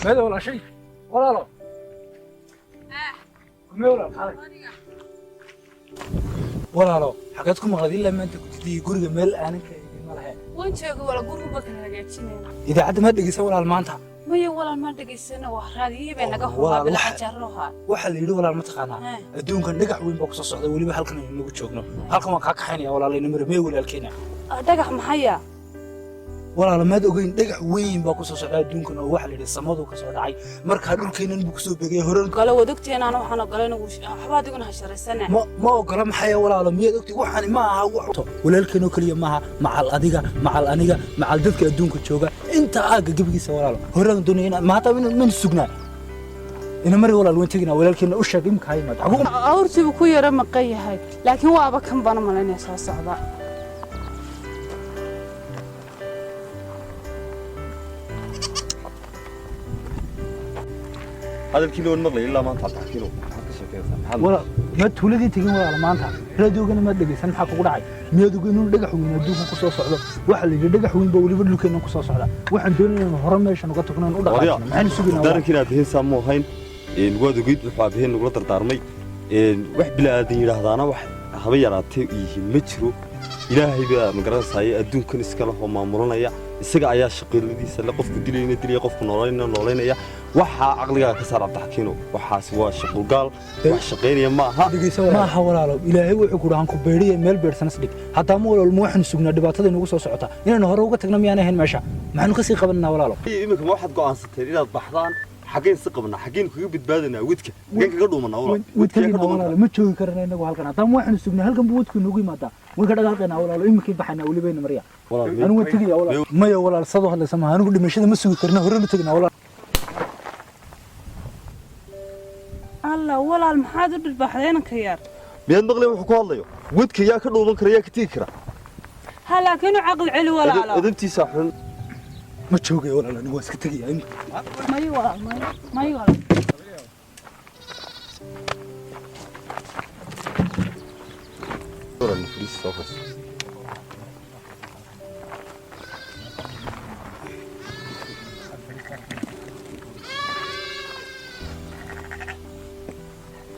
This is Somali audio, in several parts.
Meeda walaashay, walaalo, mee walaal, kaalay walaalo. Xageed ku maqlayd ilaa maanta? Gudidii guriga meel aanan ka eegin ma lahe. Waan jooga walaal, gurigu baa kala hagaajinayna. Idaacadda ma dhegeysan walaal maanta? Maya walaal, ma dhegaysana, wax raadiyihii bay naga Walaal, xumaa bila xajaroha. Waxaa la yidhi walaal, ma taqaanaa, adduunkan dhagax weyn baa kusoo socda. Weliba halkan aynu nagu joogno, halkan waan kaa kaxaynaya walaal, ina mara. Mee walaalkeena? Dhagax maxaya? Walaalo, maad ogeyn? Dhagax weyn baa kusoo socda adduunkan oo waxaa la yidhi samadu ka soo dhacay, markaa dhulkeennan buu kusoo begay hore. Gale waad ogtihiin, ana waxaan ogolayna waxba adiguna hasharaysanaa. Ma ogola maxaya walaalo? Miyaad ogtay? Waxaani ma aha wax walaalkeenoo keliya maaha, macal adiga, macal aniga, macal dadka adduunka jooga inta aagga gebigiisa walaalo. Horaan doonaya inaan maanta maynu sugnaa. Ina mari walaal, waan teginaa. Walaalkeenna u sheeg imika ha yimaado. Awrtiibu ku yara maqan yahay, laakiin waaba kan bana malaynaya soo socda. Hadalkiina waan maqlay ilaa maanta. Cabdixakiinow, maxaad ka sheekeynaysaa? Maxaad Walaal, ma tuuladii tegin walaal maanta? Raadiogana maad dhegeysan? Maxaa kugu dhacay? Miyaad ogeyn inuu dhagax weyn adduunka ku soo socdo? Waxaa la yidhi dhagax weyn baa weliba dhulkeenna ku soo socda. Waxaan doonaya inaan hore meeshan uga tagno, u dhaqaajino. Maxaynu sugaynaa walaal? Dareenkiina aabaheen saa mu ahayn. Waad ogeyd wuxuu aabaheen nagula dardaarmay. Wax bilaadan yidhaahdaana wax haba yaraatee yihiin ma jiro. Ilaahay baa magaranaysaye adduunkan iska leh oo maamulanaya. Isaga ayaa shaqiiladiisa le, qofku dilayna dilaya, qofku noolayna noolaynaya. Waxaa caqligaaga ka saar, Cabdixakiinow. Waxaasi waa shaqulgaal, wax shaqaynaya ma aha. Maaha walaalo, ilaahay wuxuu ku dhahan ku beeriye meel beersanas dhig. Haddaama walaal, ma waxaanu sugnaa dhibaatada inagu soo socota? Inaynu hore uga tagno miyaan ahayn meesha? Maxaanu kasii qabananaa walaalo? Iminka ma waxaad go'aansateen inaad baxdaan? Xaggeen si qabnaa? Xaggeen kaga badbaadanaa wedka? Xaggeen kaga dhuumanaa walaal? Wadkagina walaalo, ma joogi karana inagu halkan. Haddaama waxaanu sugnaa halkan buu wadku inoogu yimaadaa. Waan ka dhaqaaqaynaa walaalo, iminkii baxaynaa welibayna marya. Anigu waan tegaya walaal. Maya walaal, sadoo hadlaysa maha. Anigu dhimashada ma sugi karna, horenu teginaa walaal. Alla walaal, maxaad u dhirbaxday inanka yar? Miyaad maqleen wuxuu ku hadlayo? Wedka yaa ka dhuuman kara? Yaa ka tegi kara? Ha, laakiin u caqli celi walaalo. Edabtiisaa xun. Ma joogaya walaal, anigu waan iska tegaya iminka. Mayo walaal, mayo, mayo walaal. Walaal, fadhiis, soo fadhiiso.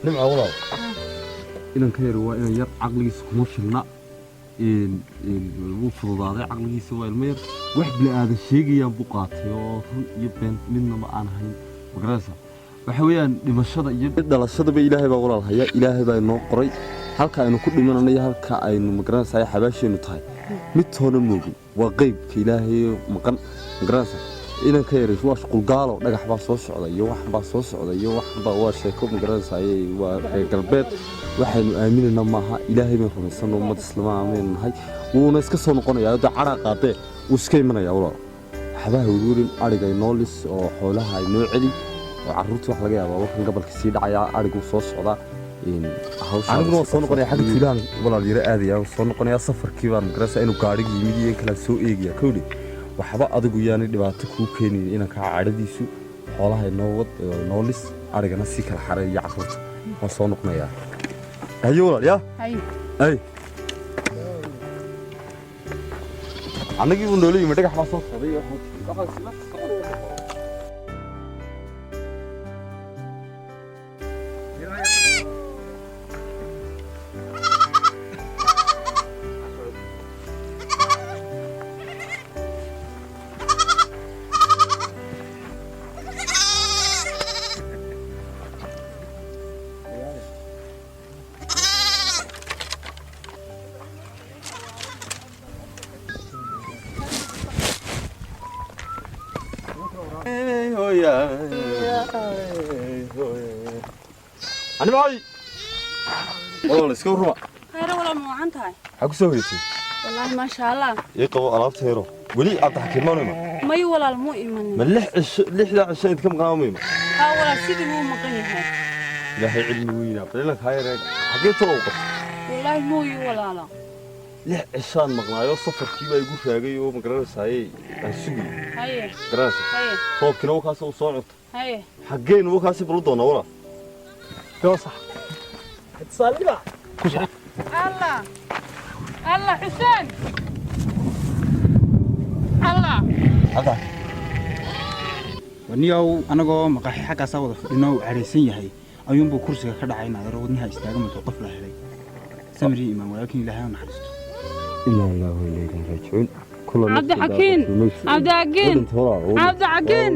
Nimca walaal, inanka yar waa inan yar, caqligiisa kuma filna. Wuu fududaaday caqligiisa, waa ilmo yar. Wax bili aadan sheegayaan buu qaatay oo run iyo been midnaba aan ahayn. Magaranaysaa, waxa weeyaan dhimashada iyo dhalashadaba Ilaahay baa walaal haya. Ilaahay baa inoo qoray halka aynu ku dhimananayo iyo halka aynu, magaranaysaa, xabaasheennu tahay. Mid toona moogin, waa qeybka Ilaahay maqan. Magaranaysaa, inanka yar waa shuqulgaalo. Dhagax baa soo socda iyo wax baa soo socda iyo wax baa waa sheeko, magaranaysaa, waa reer galbeed. Waxaynu aaminayna maaha. Ilaahay baynu rumaysano, ummad islaama aynu nahay. Wuuna iska soo noqonayaa dee, cadhaa qaadee, wuu iska imanayaa walaal. Waxbaha welwelin, adhiga inoo lis oo xoolaha inoo celi oo carruurta wax laga yaabaa warkan gobolka sii dhacaya, adhigu soo socdaa. Aniguna waan soo noqonaya xagga tuulahan walaal, yaro aadaya, waan soo noqonayaa. Safarkii baan, magaranaysaa, inuu gaadhigi yimid iyo in kalaan soo eegaya kowdhi. Waxba adigu yaanay dhibaato kuu keenayn inankaa cadhadiisu. Xoolaha inoo wad oo inoo lis, adhigana sii kala xaray iyo carruurta. Waan soo noqonayaa. Haye walaal, yaa. Hay. Ay, annagii buu noola yimi. Dhagax baa soo socday iyo waxaan. Animay walaal, iska warrama. Khayre walaal, ma wacan tahay? Maxaa ku soo hoyatay? Wallaahi maasha Allah. Ii qabo alaabta yaro. Weli Cabdixakiin maanu iman? Mayo walaal, muu imanin. Ma 6 cisho, 6daa cisho idinka maqnaa ma iman? Haa walaal, sidii buu u maqan yahay. Ilaahay cilmi weynaa. Bal inankaa yareeg, xaggee talo u qabtay? Wallaahi mooyi walaalo. 6 cishaan maqnaayo, safarkii baa igu raagay oo, magaranaysaayey, aan sugayay. Haye. Garanaysa? Haye. Roobkina wakaasi uu soo curtay. Haye. Xaggeen wakaasi balu doonaa walaal? Doosax saliba ku soco. Allah Allah, Xuseen, Allah. Cabdixakiin. Niyow, anagoo maqaaxi xaggaasaa wada fadhino uu cadhaysan yahay ayuunbuu kursiga ka dhacay inaadaro, wadnaha istaaga mato, qof la helay. Samri imaan walaalkiin, Ilaahay ha naxariisto. Inaa ilaahu ilaa ilaahi raajicuun. Kula Cabdixakiin, Cabdixakiin, Cabdixakiin.